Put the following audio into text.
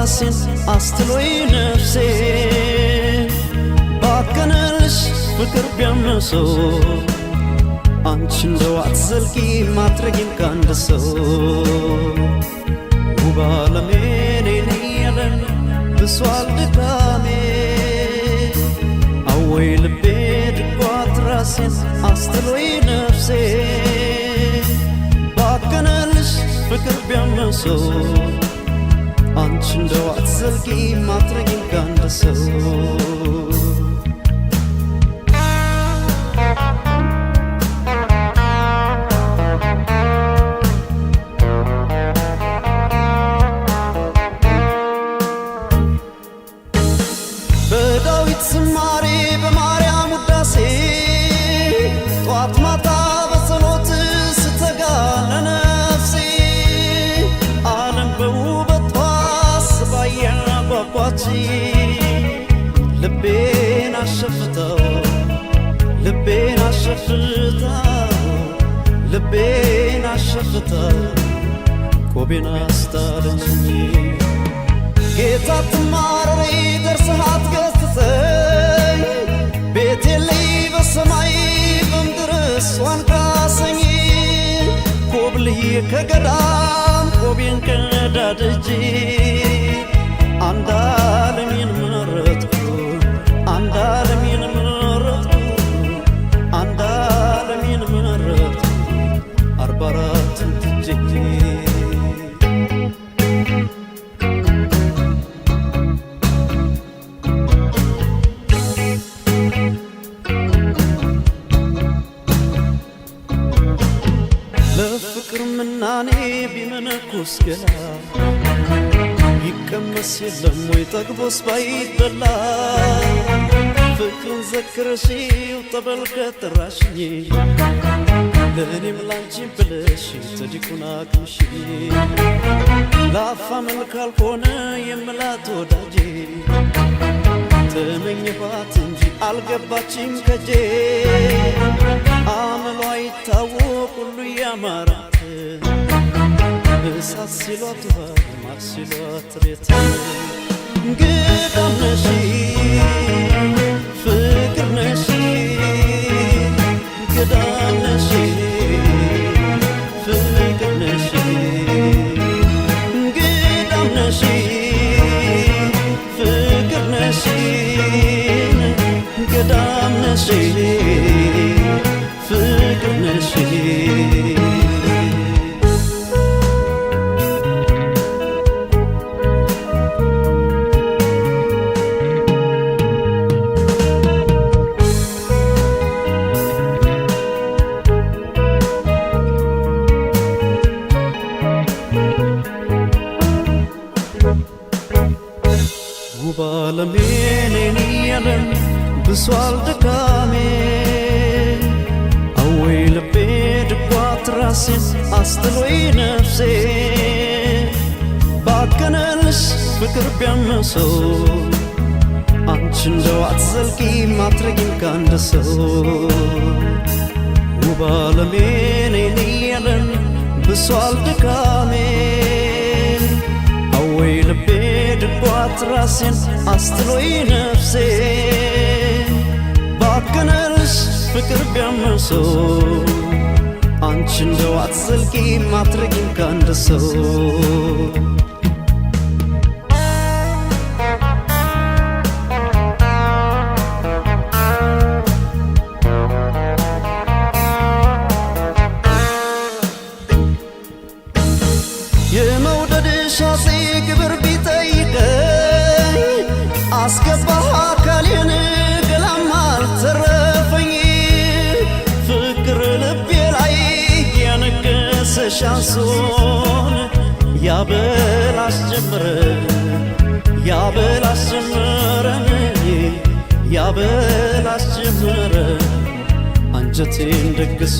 ራሴን አስትሎይ ነፍሴ ባከነልሽ ፍቅር ቢያምሰው አንቺ እንደው አትዘልቂ ማትረጊም ከአንድ ሰው ውብ ዓለሜ እኔን ያለን ብሷል ድካሜ አወይ ልቤ ድጓት ራሴን አስትሎይ ነፍሴ ባከነልሽ ፍቅር ቢያምሰው አንቺ እንደው አትዘልቂ ማትረጊም ከአንድ ሰው በዳዊት ዝማሬ በማርያም ውዳሴ ጧት ማታ በጸሎት ስተጋ ለነፍሴ ዓለም በውበቷ ስባ ያጓጓች ልቤን አሸፍተው ልቤን አሸፍተው ልቤን አሸፍተው ቆቤን አስጣለችኝ። ጌታ ትማረሪ ደርሰህ አትገስጸኝ ቤቴ ላይ በሰማይ በምድር እሷን ካሰኝ ኮብልዬ ከገዳም ቆቤን ቀዳድጄ አንድ ዓለሜን መረጥኩ አንድ ዓለሜን መረጥኩ አንድ ዓለሜን መረጥኩ 44ን ትቼ። ለፍቅር ምናኔ ቢመነኩስ ገላ ይቀመስ የለም ወይ ጠግቦስ ባይበላ ፍቅርን ዘክረሽው ጠበል ከጠራሽኝ ለእኔም ላንቺም ብለሽ ትዲቁን አቅምሽ ላፋ መልክ ካልሆነ የምላት ወዳጄ ተመኘኋት እንጂ አልገባችም ከጄ አመሏ ይታወቅ ሁሉ ያማራት እሳት ሲሏት ውሃ ማር ሲሏት ሬት ግዳም ነሽ ፍቅር ነሽ ግዳም ነሽ ፍቅር ነሽ ግዳም ነሽ ፍቅር ነሽ ገዳም ነሽ ፍቅር ነሽ። ውብ ዓለሜ እኔን ያለን ብሷል ድካሜ አወይ ልቤ ድጓት ራሴን አስትሎይ ነፍሴ ባከነልሽ ፍቅር ቢያምሰው አንቺ እንደው አትዘልቂ ማትረጊም ከአንድ ሰው ውብ ዓለሜ እኔን ያለን ብሷል ድካሜ አወይ ልቤ ድጓት ራሴን አስትሎይ ነፍሴ ባከነልሽ ፍቅር ቢያምሰው አንቺ እንደው አትዘልቂ ማትረጊም ከአንድ ሰው። የመውደድሽ አፄ ግብር ቢጠይቀኝ አስገባሁ አካሌን ገላም አልተረፈኝ ፍቅር ልቤ ላይ ያነገሰሽ አንሶን ያበል አስጀመረ ያበል አስጀመረን ያበል አስጀመረ አንጀቴን ደግሶ።